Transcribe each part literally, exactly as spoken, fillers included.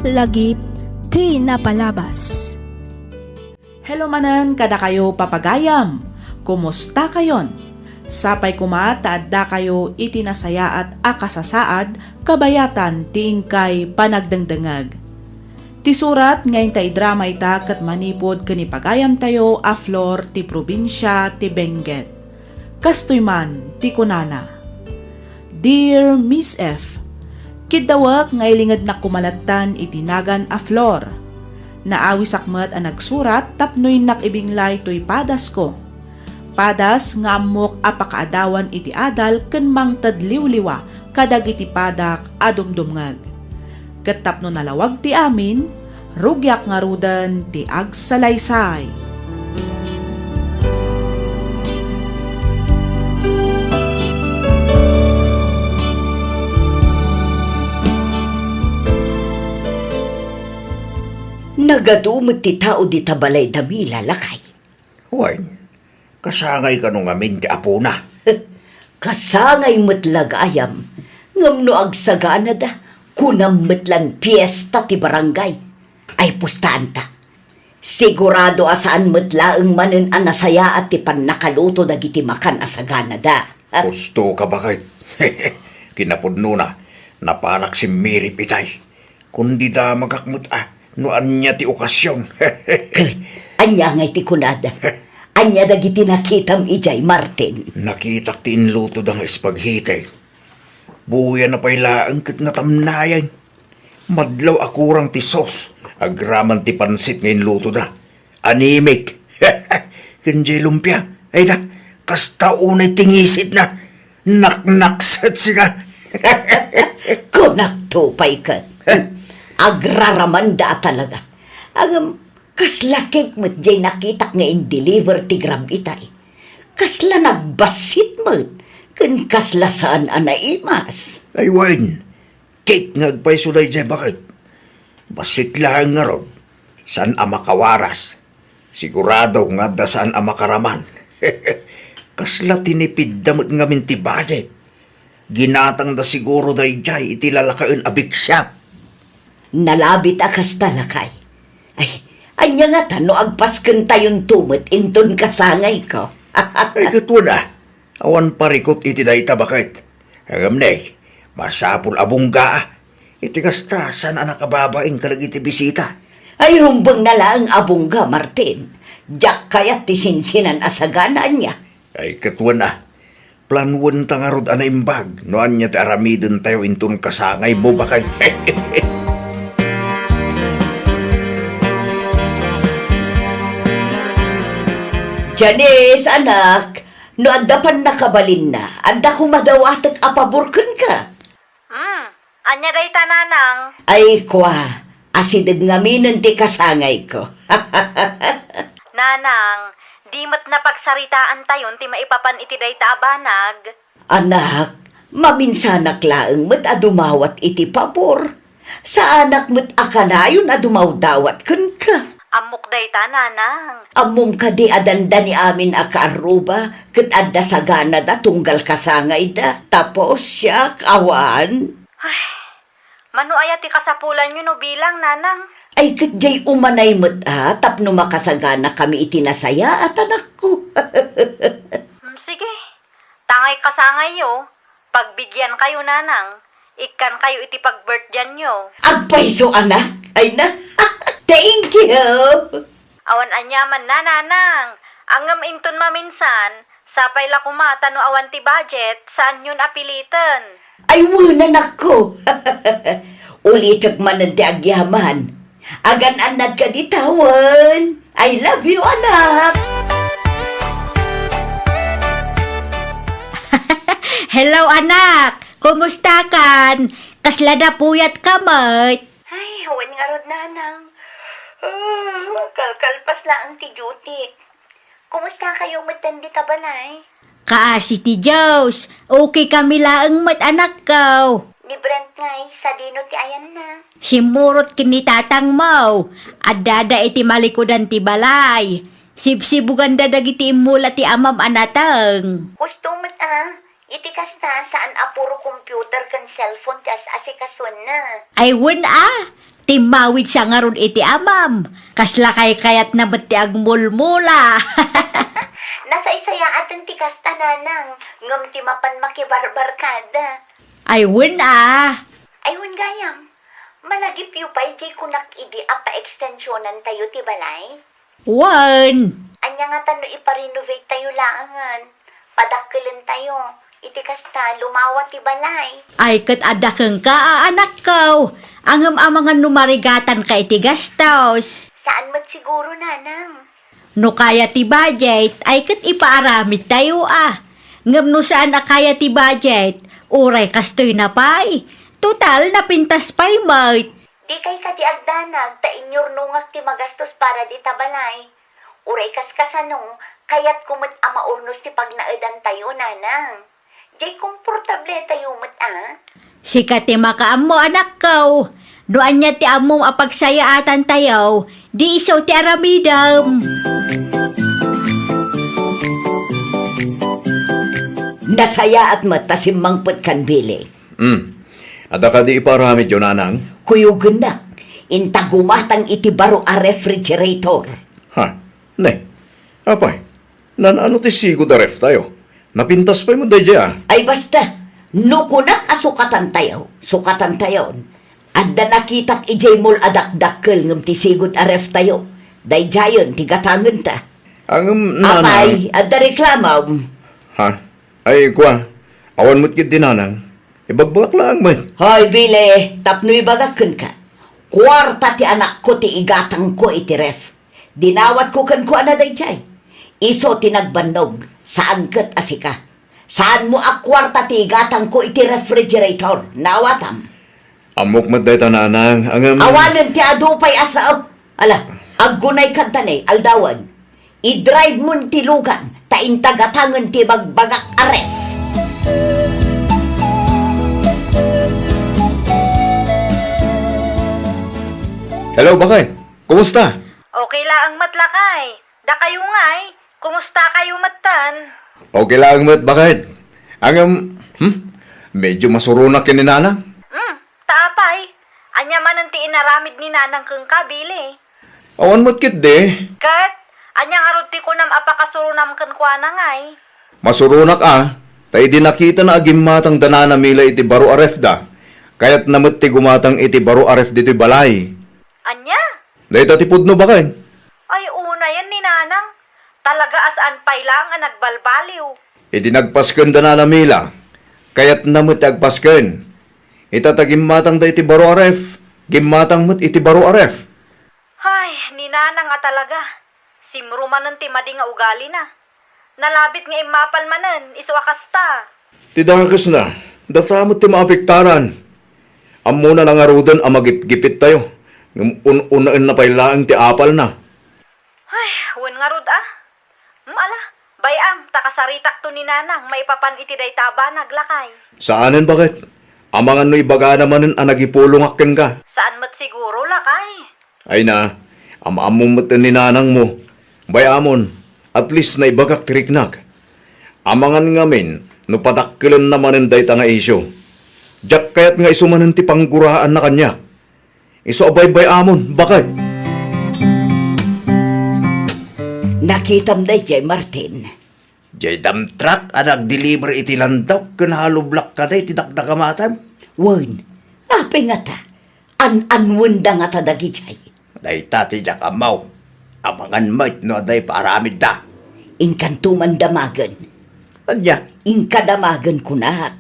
Lagip ti napalabas. Hello manen kadakayo, papagayam. Kumusta kayon? Sapay koma ta addakayo iti nasayaat a kasasaad kabayatan ti inkay panagdengdengeg. Ti surat nga inta idrama ita ket manipud ken ni pagayamtayo a Flor ti probinsia ti Benguet. Kastoy man ti kunana, "Dear Miss F, kiddawek nga ilingednak koma lattan iti nagan a Flor. Naawisak met a nagsurat tapno innak ibinglay toy padasko. Padas nga ammok a pakaadawan iti adal ken mangted liwliwa kadagiti padak a dumdumngeg. Ket tapno nalawag ti amin, rugiak ngaruden ti agsalaysay." Nagadu met ti tao dita balay da Mila, lakay. Wen, kasangay kano ngamin ti apona? Kasangay met la gayam, ngem no agsaganada, kunam met lan piesta ti barangay. Ay, pustaanta. Sigurado a saan met laeng manen a nasayaat ti pannakaluto dagiti makan a saganada. Husto ka, baket. Kinapudnona, napanak simmirip itay. Kundi damagak met a no ania ti okasion. Ket ania ngay ti kunada? Ania dagiti nakitam idiay, Martin? Nakitak ti inlutoda nga spaghetti. Buya na pay laeng ket natamnayan. Madlaw a kurang ti sauce agraman ti pansit nga inlutoda. Animik. Ken diay lumpia. Ay na, kasta unay ti ngisitna. Naknakset sika. Kunakto pay ket. Agraramanda a talaga. Ngem, kasla cake met diay nakitak nga in-deliver ti Grab itay. Kasla nagbassit met, ken kasla saan a naimas. Ay wen, cake nga agpayso daydiay, baket. Bassit laeng ngarud, saan a makawaras. Sigurado nga adda saan a makaraman. Kasla tinipidda met ngamin ti budget. Ginatangda siguro daydiay iti lalakaen a bake shop. Nalabit a kasta, lakay. Ay, ania ngata no agpaskentayonto met inton kasangayko? Ay, ket wen a, awan parikut iti dayta, baket. Ngem ne, masapul a bunggaa. Iti kasta, saan a nakababain kadagiti bisita. Ay, rumbeng na laeng a bungga, Martin. Diak kayat ti sinsinan a sagana, ania? Ay, ket wen a. Planuenta ngarud a naimbag no ania ti aramidentayo inton kasangaymo, baket. Janice, anak, no adda pannakabalinna, adda koma dawatek a pabor kenka. Hmm, ania dayta, nanang? Ay, kua, asideg ngaminen ti kasangayko. Nanang, di met napagsaritaantayon ti maipapan iti dayta a banag. Anak, maminsanak laeng met a dumawat iti pabor. Saanak met a kanayon a dumawdawat kenka. Ammok dayta, nanang. Ammom kadi a dandani amin a kaarruba ket adda saganada tunggal kasangayda? Tapos, siak, awan. Ay, mano aya ti kasapulanyo no bilang, nanang? Ay, ket diay umanay met a tapno makasaganakami iti nasayaat, anakko. Hmm, sige. Tangay kasangayyo, pagbigiankayo, nanang. Ikkankayo iti pagbirthdaynyo. Agpayso, anak. Ay na. Thank you. Awan aniamanna, nanang. Ngem inton maminsan, sapay la koma ta no awan ti budget, saanyon a piliten. Ay, wen, anakko. Ulitek manen ti agyaman. Agan-annad kadi tawen. I love you, anak. Hello, anak. Kumusta kan? Kasla da puyatka met? Ay, wen ngarud, nanang. Ah, kalkalpas laeng ti duty. Kumusta kayo met dita balay? Kaasi ti Dios, okay kami laeng met, anakko. Ni Brent ngay, sadino ti ayanna? Simmurot ken ni tatangmo. Addada iti malikudan ti balay. Sibsibuganda dagiti immula ti amam a nateng. Husto met a, iti kasta, saan a puro computer ken cellphone ti as-asikasuenna. Ay, wen a, Timmawid sa ngarud iti amam. Kasla kaykayatna met ti agmulmula. Nasaysayaaten ti kasta, nanang, ngem ti mapan makibarbarkada. Ay, wen a. Ay, wen gayam. Malagipyo pay diay kunak idi a paekstensionantayo ti balay? Wen. Ania ngata no ipa-renovate tayo laengen? Padakkelentayo. Iti kasta, lumawa ti balay. Ay, ket adda kenka a anakko. Ngem amangan no marigatanka iti gastos. Saan met siguro, nanang. No kaya ti budget, ay ket ipaaramidtayo a. Ngem no saan a kaya ti budget, uray kastoy na pay. Total, napintas pay met. Dikay kadi agdanag ta inyurnongak ti magastos para dita balay. Uray kaskasano, kayatko met a maurnos ti pagnaedantayo, nanang. Diay komportabletayo met a. Sika ti makaammo, anakko. No ania ti ammom a pagsayaatantayo, di isu ti aramidem. Nasayaat met ta simmangpetkan, Billy. Hmm. Adda kadi ipaaramidyo, nanang? Kuyogennak, inta gumatang iti baro a refrigerator. Ha? Ne, apay, naan-ano ti sigud a ref tayo? Napintas pay met daydiay a. Ay basta, no kunak a sukatantayo, sukatantayon. Adda nakitak idiay mall a dakdakkel ngem ti sigud a ref tayo. Daydiayen ti gatangenta. Ngem, nanang. Apay, adda reklamom. Ha? Ay, kua, awan met ketdi, nanang. Ibagbagak laeng met. Hoy, Billy, tapno ibagak kenka. Kuarta ti anakko ti igatangko iti ref. Dinawatko kenkuana daydiay. Isu ti nagbannog, saan ket a sika. Saanmo a kuarta ti igatangko iti refrigerator. Naawatam. Ammok met dayta, nanang, ngem. Awanen ti adu pay a sao. Ala, aggunay kanta ne, aldawen. Idrive mon ti lugan, ta inta gatangen ti bagbagak a ref. Hello, bakay. Kumusta? Okay laeng met, lakay. Dakayo ngay, kumusta kayo metten? Okay laeng met, bakit? Ngem, hmm? Medyo masuronak ken ni nanang? Hmm, ta apay? Ania manen ti inaramid ni nanang kenka, Billy? Awan met ketdi. Ket, ania ngarud ti kunam a pakasuronam kenkuana ngay? Masuronak a, ta idi nakitana a gimmatang da Nana Mila iti baro a refda, kayatna met ti gumatang iti baro a ref ditoy balay. Ania? Dayta ti pudno, bakit? Ay, unayen ni nanang. Talaga a saan pay laeng a nagbalbaliw. Idi nagpasken da Nana Mila, kayatna met ti agpasken. Ita ta gimmatangda iti baro a ref, gimmatang met iti baro a ref. Ay, ni nanang a talaga. Simro manen ti madi nga ugalina. Nalabit nga immapal manen, isu a kasta. Ti dakesna, data met ti maapektaran. Ammona na ngaruden a magipgipittayo, ngem un-unaenna pay laeng ti apalna. Ay, wen ngarud a. Hmm, ala, bay-am, ta kasaritakto ni nanang maipapan iti dayta a banag, lakay. Saanen, bakit? Amangan no ibagana manen a nagipulongak kenka. Saan met siguro, lakay. Ay na, am-ammom met ni nanangmo. Bay-amon, at least naibagak ti riknak. Amangan ngamin no padakkelenna manen dayta nga isyu. Diak kayat nga isu manen ti pangguraanna kaniak. Isu a baybay-amon, bakit? Nakitam daydiay, Martin. Diay dump truck a nagdeliver iti landok ken hollow block kadi ti dakdakamatem? Wen, apay ngata? An-anwenda ngata dagidiay? Dayta ti diak ammo. Amangan met no adda ipaaramidda. Inkanto man damagen. Ania? Inka damagen kunak.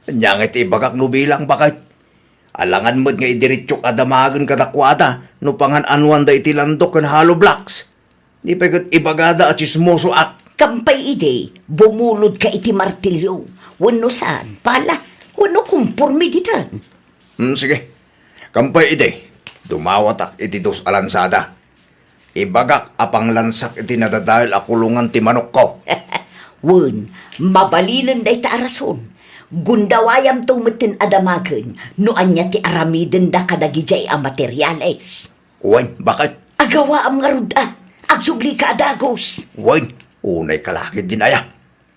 Ania nga iti ibagak no bilang, bakit? Alangan met nga idiretsok a damagen kadakuada no pangan-anwanda iti landok ken hollow blocks. Di pay ket ibagada a tsismosoak. Kampay idi, bumulodka iti martilyo. Wenno saan, pala, wenno komporme ditan. Hmm, sige. Kampay idi, dumawatak iti dos a lansada. Ibagak a panglansak iti nadadael a kulongan ti manokko. Wen, mabalinen dayta a rason. Gundawayamto metten a damagen no ania ti aramidenda kadagidiay a materiales. Wen, bakit? Agawaam ngarud a. Agsublika a dagus. Wen, unay ka lakay din aya.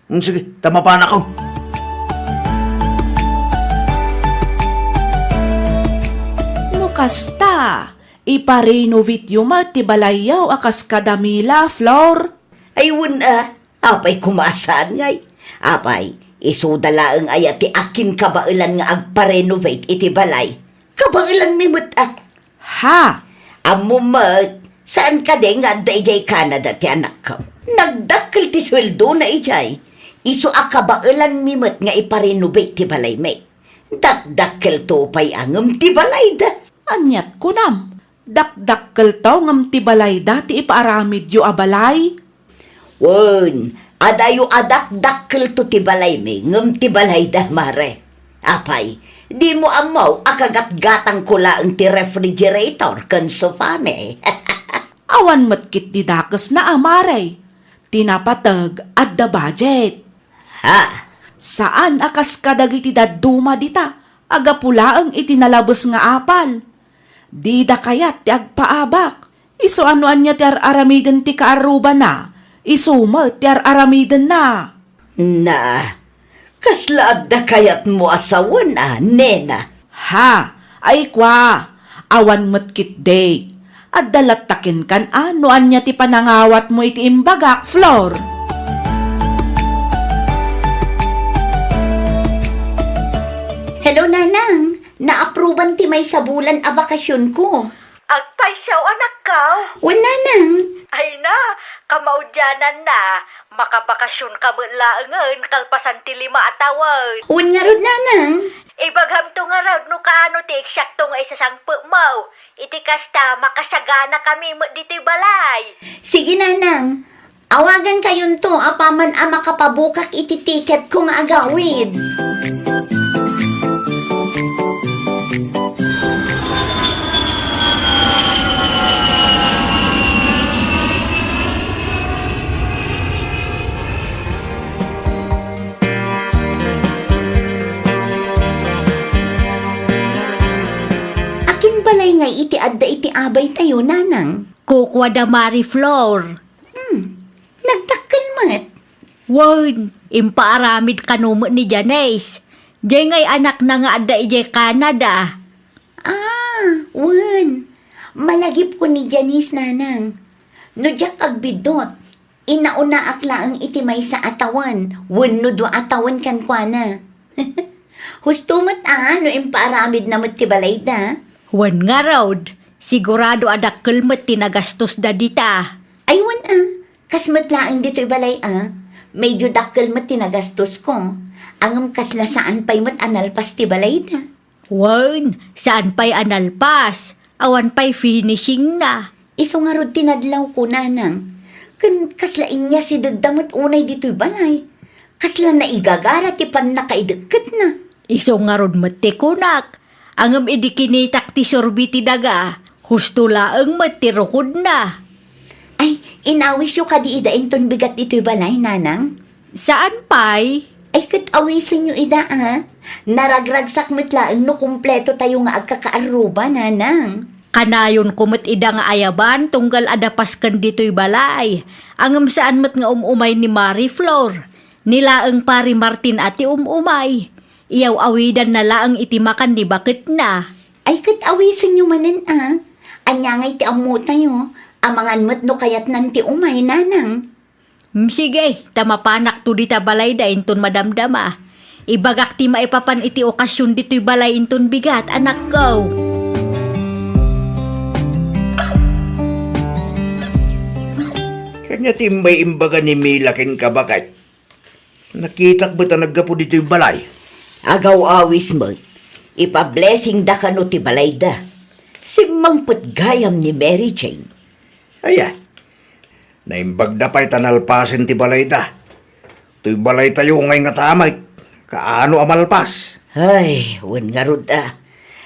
Hmm, sige, ta mapanako. No Asta, iparenovate yo met ti balayyo a kas kada Mila, Flor? Ay, wen a, apay koma a saan ngay? Apay, isuda laeng aya ti akinkabaelan nga agparenovate iti balay? Kabaelanmi met a. Ha? Ammom met, saan kadi nga adda idiay Canada ti anakko? Nagdakkel ti sueldona idiay. Isu a kabaelanmi met nga iparenovate ti balaymi. Dakdakkelto pay a ngem ti balayda. Aniat kunam? Dakdakkelto ngem ti balayda ti ipaaramidyo a balay? Wen, adayo a dakdakkelto ti balaymi ngem ti balayda, mare. Apay, dimo ammo a kagatgatangko laeng ti refrigerator ken sofami? Awan met ketdi dakesna a, mare. Ti napateg, adda budget. Ha? Saan a kas kadagiti dadduma dita a gapu laeng iti nalabes nga apal. Dida kayat ti agpaabak. Isu a no ania ti ar-aramiden ti kaarrubana, isu met ti ar-aramidenna. Na, kasla adda kayatmo a sawen a, nena? Ha? Ay kua, awan met ketdi. Adda latta kenkan a no ania ti panangawatmo iti imbagak, Flor. Hello, Nanang. Naapruban ti maysa bulan a bakasionko. Agpaysiaw, anakko? Wen, Nanang. Ay na, kamaudiananna. Makabakasionka met laengen kalpasan ti lima a tawen. Wen ngarud, Nanang. Ibagamto ngarud no kaano ti eksakto nga isasangpetmo. Iti kasta, makasaganakami met ditoy balay. Sige, Nanang. Awagankayonto apaman a makapabukak iti tiketko nga agawid. Akin balay ngay iti adda iti abaytayo, Nanang? Kukua da Mari Flor. Hmm, nagdakkel met. Wen, impaaramid kano met ni Janice. Diay ngay anakna nga adda idiay Canada. Ah, wen. Malagipko ni Janice, Nanang. No diak agbiddut, inaonaak laeng iti maysa a tawen wenno dua a tawen kenkuana. Husto met a no impaaramidna met ti balayda. Wen ngarud, sigurado a dakkel met ti nagastosda dita. Ay, wen a, kas met laeng ditoy balay a, medyo dakkel met ti nagastosko. Ngem kasla saan pay met a nalpas ti balayda. Wen, saan pay a nalpas, awan pay finishingna. Isu ngarud ti nadlawko, Nanang. Ken kasla inyasidegda met unay ditoy balay. Kasla naigagara ti pannakaidekketna. Isu ngarud met ti kunak. Ngem idi kinitak ti surbi ti daga, husto laeng met ti rukodna. Ay, inawisyo kadi ida inton bigat ditoy balay, Nanang? Saan pay? Ay, ket awisenyo ida, a. Naragragsak met laeng no kumpleto tayo nga agkakaarruba, Nanang. Kanayonko met ida nga ayaban tunggal adda pasken ditoy balay. Ngem saan met nga um-umay ni Mari Flor. Ni laeng Pari Martin a ti um-umay. Iyaw-awidanna laeng iti makan ni baketna. Ay, ket awisenyo manen, a. Ania ngay ti ammotayo? Amangan met no kayatnan ti umay, Nanang. Mm, sige, ta mapanakto dita balayda inton madamdama. Ibagak ti maipapan iti okasion ditoy balay inton bigat, anakko. Ania ti imbay imbaga ni Mila kenka, baket? Nakitak met a naggapu ditoy balay. Agaw-awis met. Ipa-blessingda kano ti balayda. Simmangpet gayam ni Mary Jane. Aya, naimbagda pay ta nalpasen ti balayda. Toy balaytayo ngay ngata met, kaano a malpas? Ay, wen ngarud a.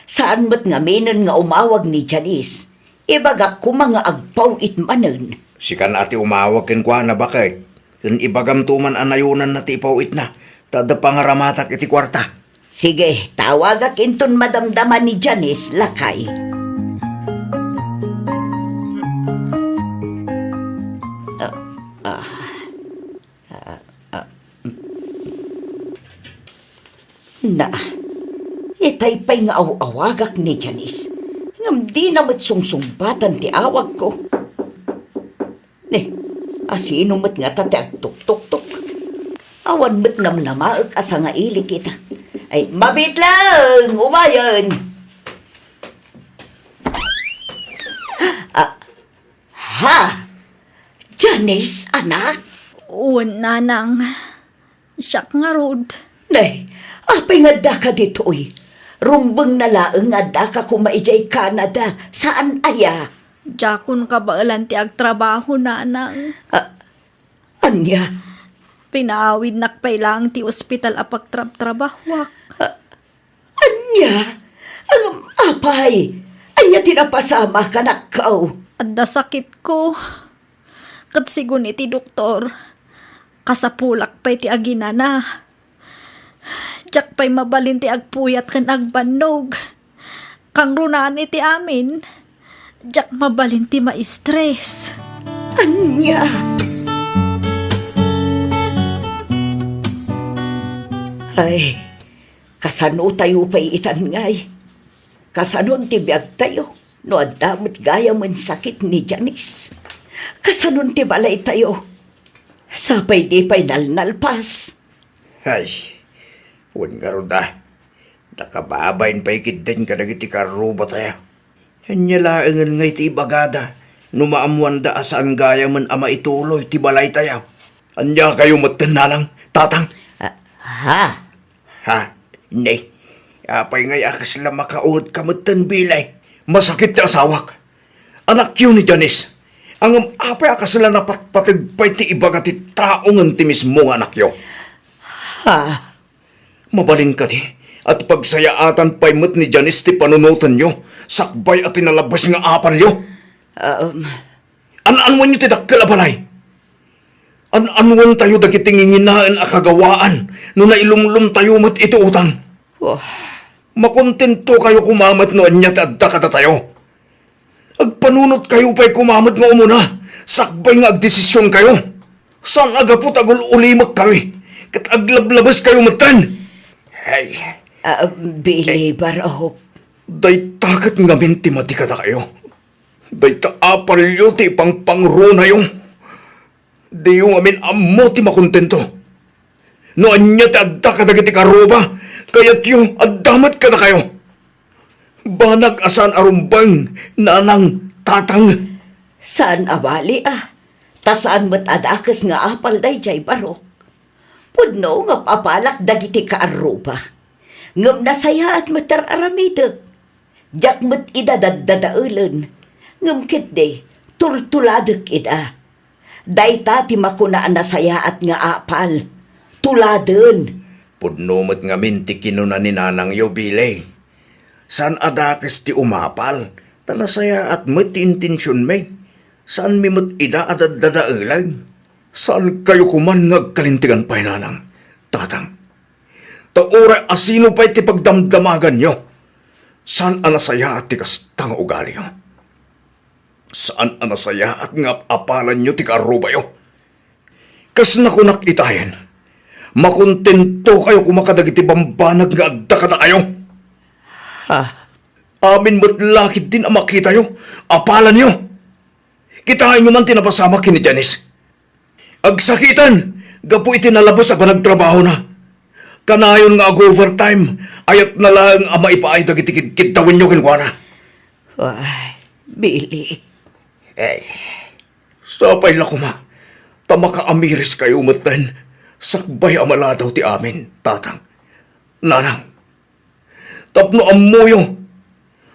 Saan met ngaminen nga umawag ni Janice. Ibagak koma nga agpaw-it manen. Sikan a ti umawag kenkuana, baket. Ken ibagamto man a nayonanna ti ipaw-itna, ta adda pangaramatak iti kuarta. Sige, tawagak inton madamdama ni Janice, lakay. Ah, ah, ah, ah. Na, itay pay nga aw-awagak ni Janice. Ngem dina met sungsungbatan ti awagko. Ne, asino met ngata ti agtuktoktok? Awan met namnamaek a sangailik ita. Ay, mabitleng! Umayen! Ah, ha? Janice, anak? Wen, nanang. Siak ngarud. Nay, apay nga addaka ditoy? Rumbeng na laeng nga addaka koma idiay Canada, saan aya? Diakon kabaelan ti agtrabaho, nanang. Ah, ania? Pinaawidnak pay laeng ti ospital a pagtrabtrabahoak. Ah, ania? Ngem apay? Ania ti napasamak, anakko? Adda sakitko. Ket sigun iti doktor, kasapulak pay ti aginana. Diak pay mabalin ti agpuyat ken agbannog. Kangrunaan iti amin, diak mabalin ti ma-stress. Ania? Ay, kasano tayo pay itan ngay? Kasanon ti biagtayo no adda met gayamen sakit ni Janice? Kasanon ti balaytayo? Sapay di pay nalnalpas. Ay, wen ngarud a, nakababain pay ketdin kadagiti karrubatayo. Ania laengen nga iti ibagada no maammoanda a saan gayamen a maituloy ti balaytayo? Ania kayo metten, nanang, tatang? Ah, ha? Ha? Nay, apay ngay a kasla makaunget ka metten, Bilay? Masakit ti asawak. Anakyo ni Janice. Ngem apay a kasla napatpateg pay ti ibaga ti tao ngem ti mismo nga anakyo? Ha? Mabalin kadi a ti pagsayaatan pay met ni Janice ti panunotenyo sakbay a ti nalabes nga apalyo? Um. An-annuenyo ti dakkel a balay. An-annuentayo dagiti nginginaen a kagawaan no nailumlomtayo met iti utang. Wah. Makontento kayo koma met no ania ti adda kadatayo. Agpanunot kayo pay koma met nga umuna, sakbay nga agdesision kayo. Saan a gapu ta agul-ulimek kayo, ket aglablabes kayo metten. Ay. Ah, Billy, Barok. Dayta ket ngamin ti madi kadakayo. Dayta apalyo ti ipangpangrunayo. Diyo ngamin ammo ti makontento. No ania ti adda kadagiti karruba, kayatyo adda met kadakayo. Banag a saan a rumbeng, nanang, tatang. Saan a bali a, ta saan met a dakes nga apal daydiay, Barok. Pudno nga apalak dagiti kaarruba. Ngem nasayaat met ti ar-aramidek. Diak met ida daddadaelen, ngem ketdi, tultuladek ida. Dayta ti makuna a nasayaat nga apal. Tuladen. Pudno met ngamin ti kinuna ni nanangyo, Billy. Saan a dakes ti umapal, ta nasayaat met ti intensionmi. Saanmi met ida a daddadaelen. Saan kayo koman nga agkalintegan pay, nanang, tatang. Ta uray asino pay ti pagdamdamaganyo, saan a nasayaat ti kasta nga ugalio. Saan a nasayaat nga ap-apalanyo ti kaarrubayo. Kas nakunak itayen, makontento kayo koma kadagiti bambanag nga adda kadakayo. Ha? Amin met la ketdin a makitayo, apalanyo. Kitaenyo man ti napasamak ken ni Janice. Agsakiten gapu iti nalabes a panagtrabahona. Kanayon nga ag-overtime, ayatna laeng a maipaay dagiti kidkidtawenyo kenkuana. Ay, Billy. Ay, sapay la koma, ta makaamiriskayo metten, sakbay a maladaw ti amin, tatang. Nanang, tapno ammoyo,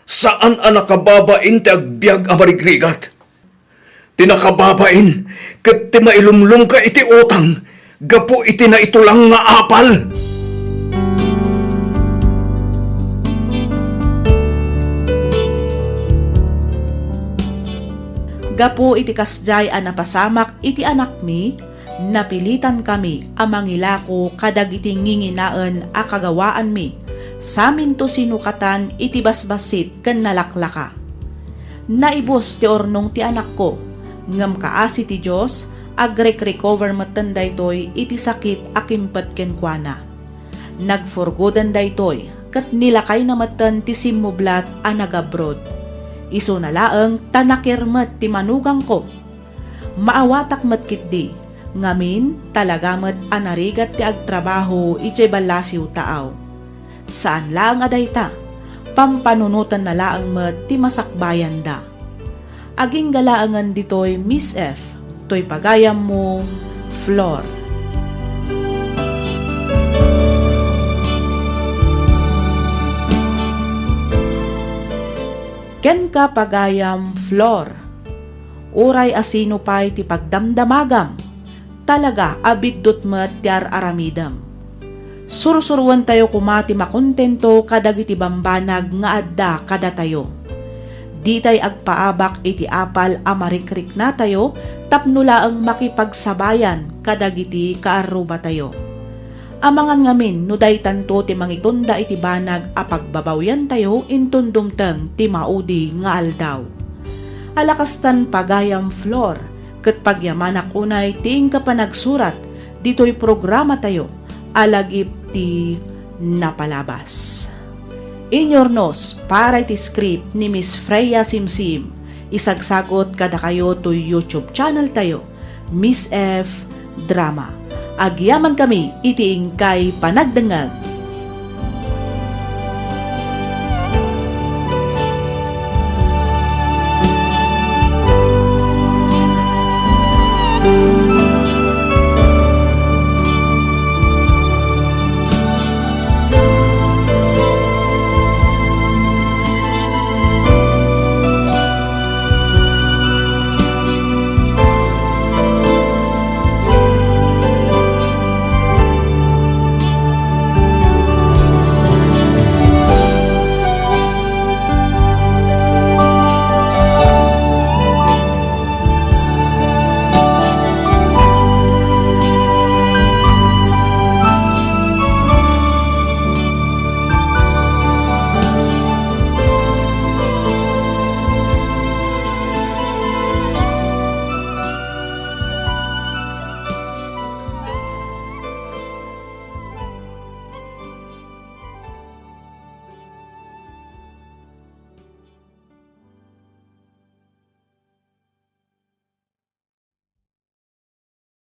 saan a nakababain ti agbiag a marigrigat. Ti nakababain ket ti mailumlomka iti utang gapu iti naitulang nga apal. Gapu iti kasdiay a napasamak iti anakmi, napilitankami a mangilako kadagiti nginginaen a kagawaanmi, saminto sinukatan iti basbassit ken nalaklaka. Naibus ti urnong ti anakko, ngem kaasi ti Dios, agrek-recover metten daytoy iti sakit a kimpet kenkuana. Nagfurgoden daytoy ket nilakayna metten ti simmublat a nag-abroad. Isuna laeng ta nakirmet ti manugangko. Maawatak met ketdi, ngamin, talaga met a narigat ti agtrabaho idiay ballasiw taaw. Saan laeng a dayta, pampanunotenna laeng met ti masakbayanda. Agingga laengen ditoy, Miss F, toy pagayammo, Flor. Kenka, pagayam Flor, uray a sino pay ti pagdamdamagam, talaga a biddut met ti ar-aramidem. Sursuruentayo koma ti makontento kadagiti bambanag nga adda kadatayo. Ditay agpaabak iti apal a marikriknatayo tapno laeng makipagsabayan kadagiti kaarrubatayo. Amangan ngamin no daytanto ti mangitunda iti banag a pagbabawyantayo inton dumteng ti maudi nga aldaw. Alakastan, pagayam Flor, ket pagyamanak unay ti inka panagsurat ditoy programatayo a lagip ti napalabas. Inyurnos para iti script ni Miss Freya Simsim, isagsagut kadakayo toy YouTube channel tayo, Miss F Drama. Agyamankami iti inkay panagdengngeg.